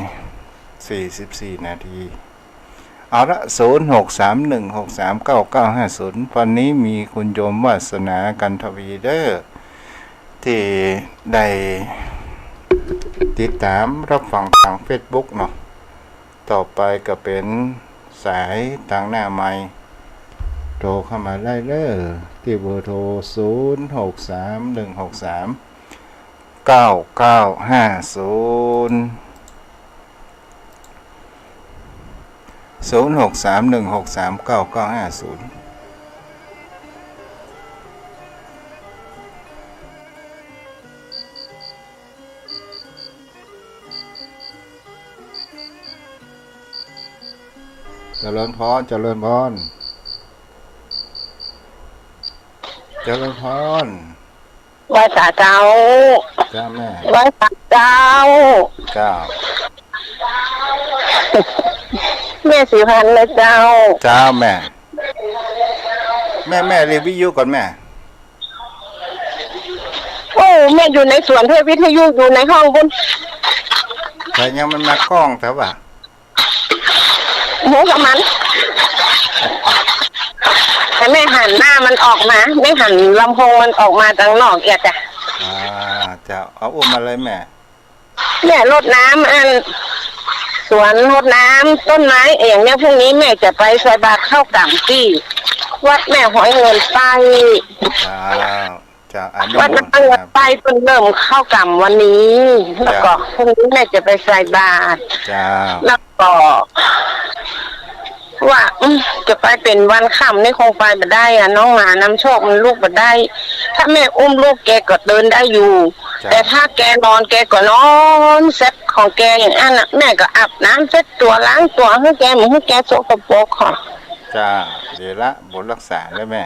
สี่สิบสี่นาที เอาละ ศูนย์หกสามหนึ่งหกสามเก้าเก้าห้าศูนย์ วันนี้มีคุณโยมวาสนา กันทวี เด้อ ตี้ได้ติดต๋ามรับฟังตางเฟซบุ๊กเนาะ ต่อไปก็เป๋นสายตางหน้าไมค์ โทรเข้ามาได้เด้อ ตี้เบอร์โทร ศูนย์หกสามหนึ่งหกสามเก้าเก้าห้าศูนย์ ศูนย์หกสามหนึ่งหกสามเก้าเก้าห้าศูนย์ เจริญพร เจริญพร เจริญพร ไหว้สาเจ้า เจ้าแม่ ไหว้สาเจ้า เจ้า แม่ศรีพันธ์นะเจ้า เจ้าแม่ แม่ แม่เลียวิทยุก่อนแม่ โอ้ แม่อยู่ในสวน เทศวิทยุอยู่ในห้องบุญ แต่ยังมันมาก้องแต่ว่า หมูกับมัน แต่แม่หันหน้ามันออกมา แม่หันลำโพงมันออกมาตางนอกเอียดจ้ะ อ่า เจ้า เอาอู้มาเลยแม่ แม่รดน้ำอัน สวนรดน้ำต้นไม้เองเนี่ย พรุ่งนี้แม่จะไปใส่บาตรข้าวก๋ำตี้วัดแม่หอยเงินใต้ เจ้า เจ้า อนุโมทนา วัดแม่หอยเงินใต้เปิ้นเริ่มข้าวก๋ำวันนี้ แล้วก็ เจ้า พรุ่งนี้แม่จะไปใส่บาตร เจ้า แล้วก็ ว่า อืม จะไปเป๋นวันค่ำนี่คงไปบ่ได้อะ น้องหมานำโชคมันลุกบ่ได้ ถ้าแม่อุ้มลูกแกก็เดินได้อยู่ จ้ะ แต่ถ้าแกนอนแกก็นอนแซ็บของแกอย่างอั้นน่ะ แม่ก็อาบน้ำเช็ดตั๋วล้างตั๋วหื้อแก บ่หื้อแกสกปรกค่ะ จ้ะ ดีละ บุญรักษาแล้วแม่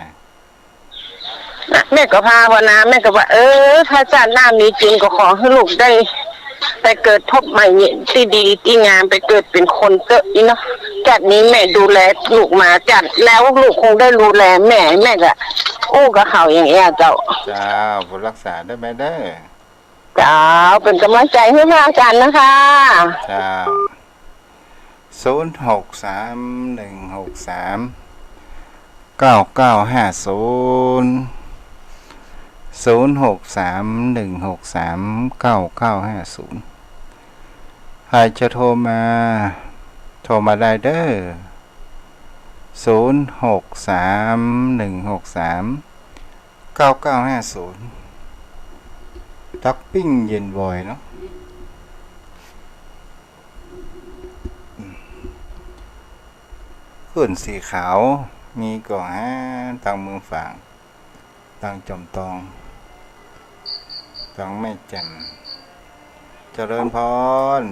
นะ แม่ก็ภาวนา แม่ก็ว่า เออ ถ้าชาติหน้ามีจริงก็ขอหื้อลูกได้ไปเกิดภพใหม่ตี้ดีตี้งาม ไปเกิดเป๋นคนเต๊อะอี้เนาะ ชาตินี้แม่ดูแลลูกมา ชาติแล้วลูกคงได้ดูแลแม่ แม่ก็อู้กับเขาอย่างเงี้ยเจ้า เจ้า บุญรักษาด้วยแม่เด้อ เจ้า เป๋นก๋ำลังใจ๋หื้อพระอาจารย์นะคะ เจ้า ศูนย์หกสามหนึ่งหกสามเก้าเก้าห้าศูนย์ ศูนย์หกสามหนึ่งหกสามเก้าเก้าห้าศูนย์ ใผจะโทรมา โทรมาได้เด้อ ศูนย์หกสามหนึ่งหกสามเก้าเก้าห้าศูนย์ ตักปิ้งเย็นบ่อยเนาะ ขึ้นสีขาว มีก่อฮะ ตางเมืองฝาง ตางจอมตอง ตางแม่แจ่ม เจริญพร น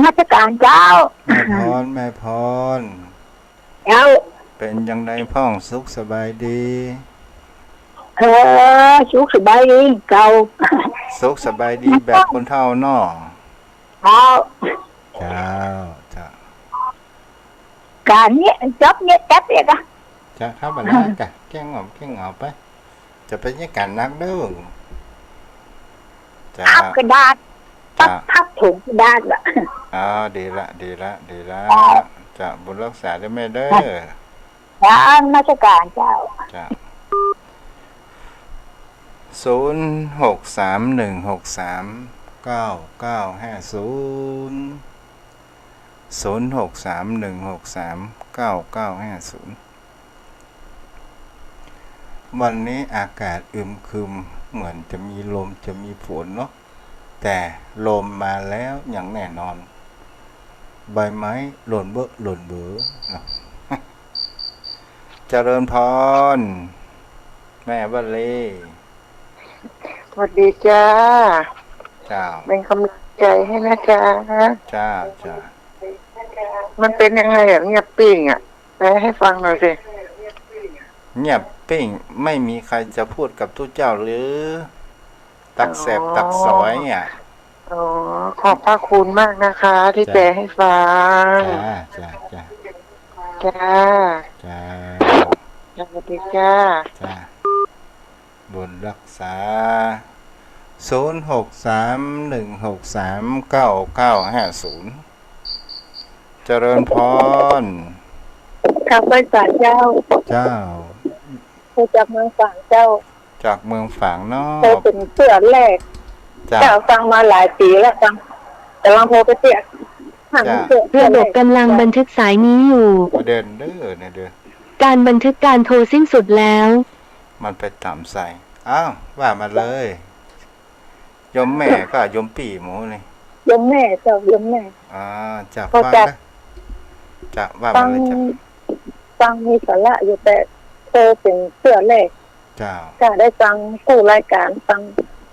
มัสการเจ้า แม่พร แม่พร เจ้า เป๋นจังใดพ่อง สุขสบายดี เออ สุขสบายดีเจ้า สุขสบายดีแบบคนเฒ่าเนาะ เจ้า เจ้า เจ้า ก๋านเนี้ย จ๊อบเนี้ย แต๊บเนี้ยกะ เจ้า ธรรมดากะ แก้เหงา แก้เหงาไป จะไปเยียะก๋านหนักเด้อ เจ้า พับกระดาษ พับ เจ้า พับถุงกระดาษละ อ๋อ ดีละ ดีละ ดีละ เจ้า บุญรักษาเด้อแม่เด้อ เจ้า นมัสการเจ้า เจ้า ศูนย์หกสามหนึ่งหกสามเก้าเก้าห้าศูนย์ ศูนย์หกสามหนึ่งหกสามเก้าเก้าห้าศูนย์ วันนี้อากาศอึมครึม เหมือนจะมีลม จะมีฝนเนาะ แต่ลมมาแล้วอย่างแน่นอน ใบไม้หล่นเบ้อหล่นเบ้อเนาะ เจริญพร แม่วลี สวัสดีจ้า เจ้า เป๋นก๋ำลังใจ๋หื้อนะจ๊ะ เจ้า เจ้า มันเป๋นยังไงอะ เงียบปิ้งอะ แปลให้ฟังหน่อยสิ เงียบปิ้ง ไม่มีใครจะพูดกับตุ๊เจ้าหรือ ตักแสบ อ๋อ ตักสอยเนี่ย อ๋อ ขอบพระคุณมากนะคะ ที่ จ้ะ แปลให้ฟัง จ้า จ้า จ้า จ้า จ้า สวัสดีจ้า จ้า บุญรักษา ศูนย์หกสามหนึ่งหกสามเก้าเก้าห้าศูนย์ เจริญพร ข้าไหว้สาเจ้า เจ้า โทรจากเมืองฝางเจ้า จากเมืองฝางเนาะ โทรเป๋นเตื้อแรก เจ้า เจ้า ฟังมาหลายปี๋แล้ว ฟัง ก่ำลังโทรไปเตื้อ หัน เจ้า เตื้อ ระบบกำลังบันทึกสายนี้อยู่ บ่เดินเด้อเนี่ยเด้อ การบันทึกการโทรสิ้นสุดแล้ว มันไปต๋ามสาย อ้าว ว่ามาเลย โยมแม่ก็โยมปี้หมู่นี่ โยมแม่เจ้า โยมแม่ อ่า เจ้า ฟังนะ เจ้า ว่ามาเลยเจ้า ฟัง ฟังมีสาระอยู่ แต่โทรเป๋นเตื้อแรก เจ้า ก็ได้ฟังกู้รายก๋าน ฟัง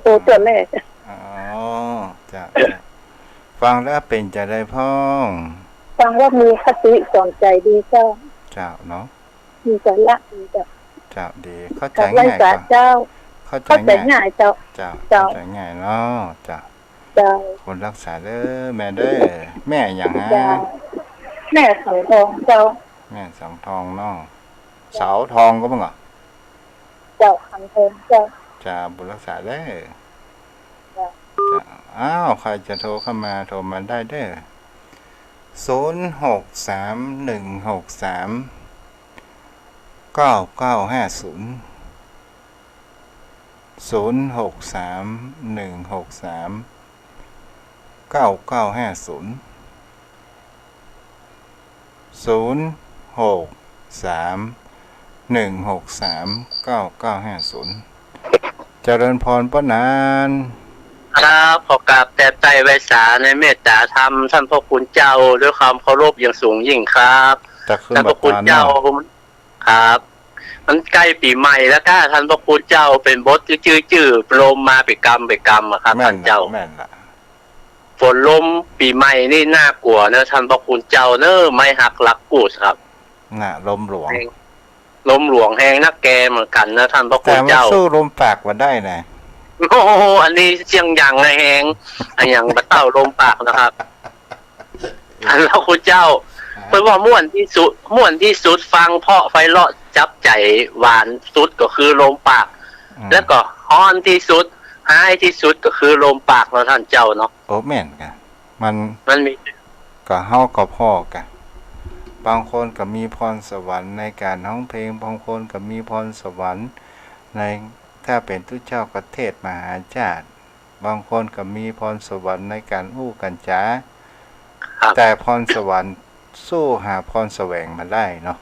โทรเตื้อแรก อ๋อ เจ้า เจ้า ฟังแล้วเป๋นจาใดพ่อง ฟังแล้วมีคติสอนใจ๋ดีเจ้า เจ้าเนาะ มีสาระดีเจ้า เจ้า ดี เข้าใจ๋ง่าย ข้าไหว้สาเจ้า เข้าใจ๋ง่าย เข้าใจ๋ง่ายเจ้า เจ้า เจ้า เข้าใจ๋ง่ายเนาะ เจ้า เจ้า บุญฮักษาเด้อแม่เด้อ แม่อะหยังฮะ เจ้า แม่สังทองเจ้า แม่สังทองเนาะ สาวทองก็บ่าเหรอ เจ้า สังทองเจ้า เจ้า บุญฮักษาเด้อ เจ้า เจ้า อ้าว ใครจะโทรเข้ามา โทรมาได้เด้อ ศูนย์หกสามหนึ่งหกสามเก้าเก้าห้าศูนย์ ศูนย์หกสามหนึ่งหกสามเก้าเก้าห้าศูนย์ ศูนย์หกสามหนึ่งหกสามเก้าเก้าห้าศูนย์ เจริญพรป้อหนาน ครับ ขอกราบแตบไต้ไหว้สาในเมตต๋าธรรมต้านพระคุณเจ้า ด้วยความเคารพอย่างสูงยิ่งครับ ตะคืน ต้านพระคุณเจ้า บ่ตานเนาะ ครับ มันใก้ปี๋ใหม่แล้วก้า ต้านพระคุณเจ้า เป๋นบทจื้อๆ จื้อ ลมมาเป๋นกำเป๋นกำอะครับ แม่น ต้านเจ้า แม่นละ ฝนลมปี๋ใหม่นี่น่ากลัวเนอะ ต้านพระคุณเจ้าเนอะ ไม้หักหลักกูดครับ น่ะ ลมหลวง แฮง ลมหลวงแฮงนักแกเหมือนกั๋นนะ ต้านพระคุณเจ้า แต่มันสู้ลมปากบ่ได้นะ โอ้โห อันนี้เสี้ยงหยังแฮง อะหยังบ่เต้าลมปากนะครับ ต้านพระคุณเจ้า ฮะ เปิ้นว่าม่วนตี้สุด ม่วนตี้สุด ฟังเพราะไพเราะจับใจ๋ หวานสุดก็คือลมปาก อืม แล้วก็ฮ้อนตี้สุด ฮ้ายตี้สุดก็คือลมปากเนาะ ต้านเจ้าเนาะ โอ้ แม่นกะ มัน มันมี ก็เฮาก็พ้อกะ บางคนก็มีพรสวรรค์ในก๋านฮ้องเพลง บางคนก็มีพรสวรรค์ใน ถ้าเป๋นตุ๊เจ้าก็เทศน์มหาชาติ บางคนก็มีพรสวรรค์ในก๋านอู้ก๋านจ๋า ครับ แต่พรสวรรค์สู้หาพรแสวงบ่ได้เนาะ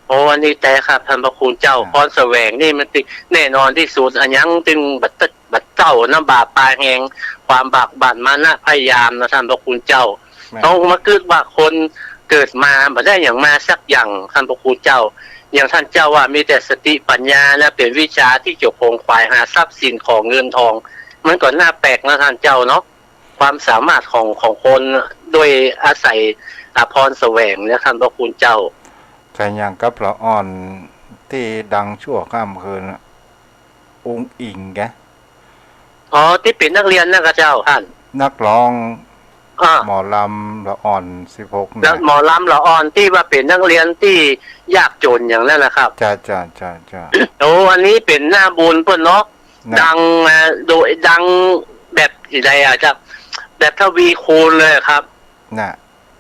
โอ้ อันนี้แต๊ครับ ต้านพระคุณเจ้า ครับ พรแสวงนี่มันติ แน่นอนตี้สุด อะหยังตึงบ่ตะ บ่เต้าน้ำบาปปลาแฮง ความบากบั่นมานะพยายามนะ ต้านพระคุณเจ้า แม่น เฮามาคิดว่าคนเกิดมาบ่ได้หยังมาสักอย่าง ต้านพระคุณเจ้า อย่างต้านเจ้าว่ามีแต่สติปัญญานะ เป๋นวิชาตี้จะขวนขวายหาทรัพย์สินของเงินทอง มันก็น่าแปลกนะ ต้านเจ้าเนาะ ความสามารถของ ของคนด้วยอาศัย อ่า พรแสวงเนี่ย ต้านพระคุณเจ้า ก็อย่างกับละอ่อนตี้ดังชั่วข้ามคืนน่ะ อุ๋งอิ๋งแก อ๋อ ตี้เป๋นนักเรียนนะ กาเจ้า ต้าน นักฮ้อง อ่า หมอลำละอ่อนสิบหก แล้ว นะ หมอลำละอ่อนตี้ว่าเป๋นนักเรียนตี้ยากจ๋นอย่างนั้นนะครับ จ้า จ้า จ้า จ้า โอ้ อันนี้เป๋นหน้าบุญเปิ้นเนาะ นะ ดัง อ่า โด่งดังแบบใดอะครับ แบบทวีคูณเลยครับ น่ะ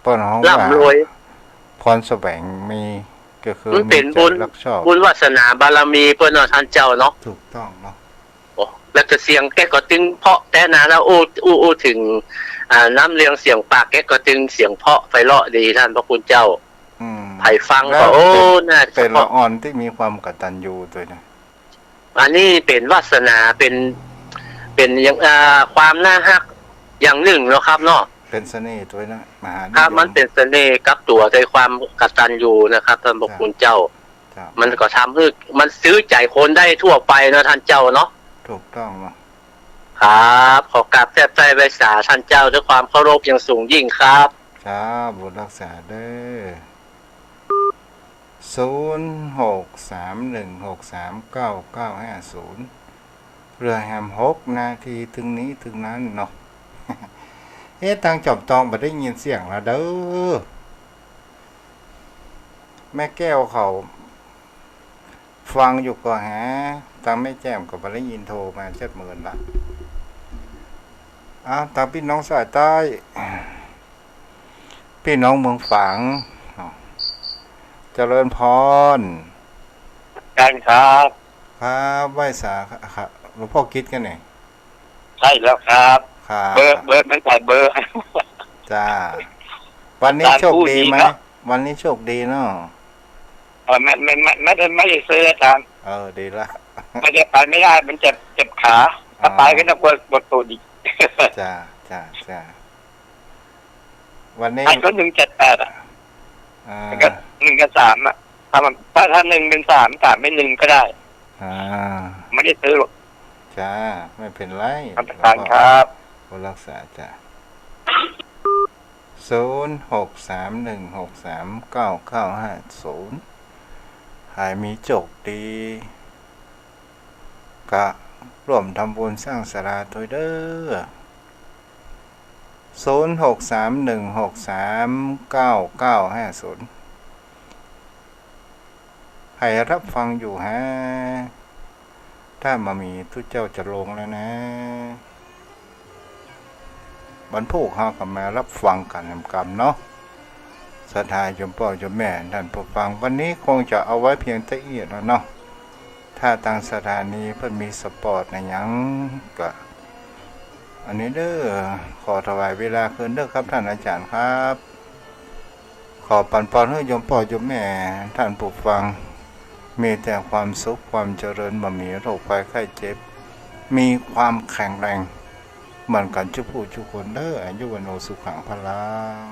เปิ้นฮ้องว่า ร่ำรวย พรแสวงมี ก็คือ มันเป๋น มีใจ๋ บุญ รักชอบ บุญวาสนาบารมีเปิ้นเนาะ ต้านเจ้าเนาะ ถูกต้องเนาะ โอ้ แล้วก็เสียงแกก็ตึงเพราะแต๊นะ แล้วอู้ อู้ อู้เถิง อ่า น้ำเลียงเสียงปากแกก็ตึง เสียงเพราะไพเราะดี ต้านพระคุณเจ้า อืม ใผฟังก็ แล้ว โอ้ เป๋น น่าจะ เป๋นละอ่อนตี้มีความกตัญญูตวยนะ อันนี้เป๋นวาสนา เป๋น เป๋นอย่าง อ่า ความน่าฮักอย่างนึ่งเนาะครับเนาะ เป๋นเสน่ห์ตวยนะ มหานิยม ครับ มันเป๋นเสน่ห์กับตั๋วในความกตัญญูนะครับ ต้านพระคุณเจ้า เจ้า มันก็ทำหื้อ มันซื้อใจ๋คนได้ทั่วไปเนาะ ต้านเจ้าเนาะ ถูกต้องเนาะ ครับ ขอกราบแตบไต้ไหว้สาต้านเจ้าด้วยความเคารพอย่างสูงยิ่งครับ ครับ บุญฮักษาเด้อ ศูนย์หกสามหนึ่งหกสามเก้าเก้าห้าศูนย์ เหลือแหมหกนาที ตึงนี้ตึงนั้นเนาะ เอ๊ะ ตางจอมตองบ่ได้ยินเสียงแล้วเด้อ แม่แก้วเขาฟังอยู่ก่อแห ตางแม่แจ่มก็บ่ได้ยินโทรมาเจ็ดหมื่นละ อ้าว ตางปี้น้องสายใต้ เป พี่น้องเมืองฝาง เจริญพร อาจารย์ครับ ครับ ไหว้สา ครับ หลวงพ่อกิตย์กั๋นนี่ ใช่แล้วครับ ครับ เบอร์ เบอร์ ไม่ใช่เบอร์ จ้า วันนี้ อาจารย์ โชคดีไหม พูดดีเนาะ วันนี้โชคดีเนาะ เออ ไม่ ไม่ ไม่ ไม่ได้ ไม่ได้ซื้อ อาจารย์ เออ ดีละ ไม่ได้ ไปไม่ได้ มันเจ็บ เจ็บขา ถ้า อ๋อ ไปก็น่ากลัว ปวดตูดอีก จ้า จ้า จ้า วันนี้ ไอ้ตัว หนึ่งเจ็ดแปด อ่ะ อ่า แล้วก็ หนึ่งกับสาม อ่ะ ถ้ามัน ถ้า ถ้า หนึ่งเป็นสาม สามเป็นหนึ่งก็ได้ อ่า ไม่ได้ซื้อหรอก จ้า ไม่เป็นไร ครับ อาจารย์ครับ ก็รักษาจ้ะ ศูนย์หกสามหนึ่งหกสามเก้าเก้าห้าศูนย์ ใผมีโจคดี ก็ร่วมทำบุญสร้างศาลาตวยเด้อ ศูนย์หกสามหนึ่งหกสามเก้าเก้าห้าศูนย์ ใผฮับฟังอยู่ฮะ ถ้าบ่มีตุ๊เจ้าจะลงแล้วนะ วันพูกเฮาก็มาฮับฟังกั๋นแหมกำเนาะ ศรัทธาโยมป้อโยมแม่ท่านผู้ฟัง วันนี้คงจะเอาไว้เพียงเต้าอี้แล้วเนาะ ถ้าตางสถานีเปิ้นมีสปอตอะหยังก็ อันนี้เด้อ ขอถวายเวลาคืนเด้อครับท่านอาจารย์ครับ ขอปั๋นปอนหื้อโยมป้อโยมแม่ท่านผู้ฟัง มีแต่ความสุขความเจริญ บ่มีโรคภัยไข้เจ็บ มีความแข็งแรง เหมือนกั๋นจุ๊ผู้จุ๊คนเด้อ อายุวัณโณสุขังพลัง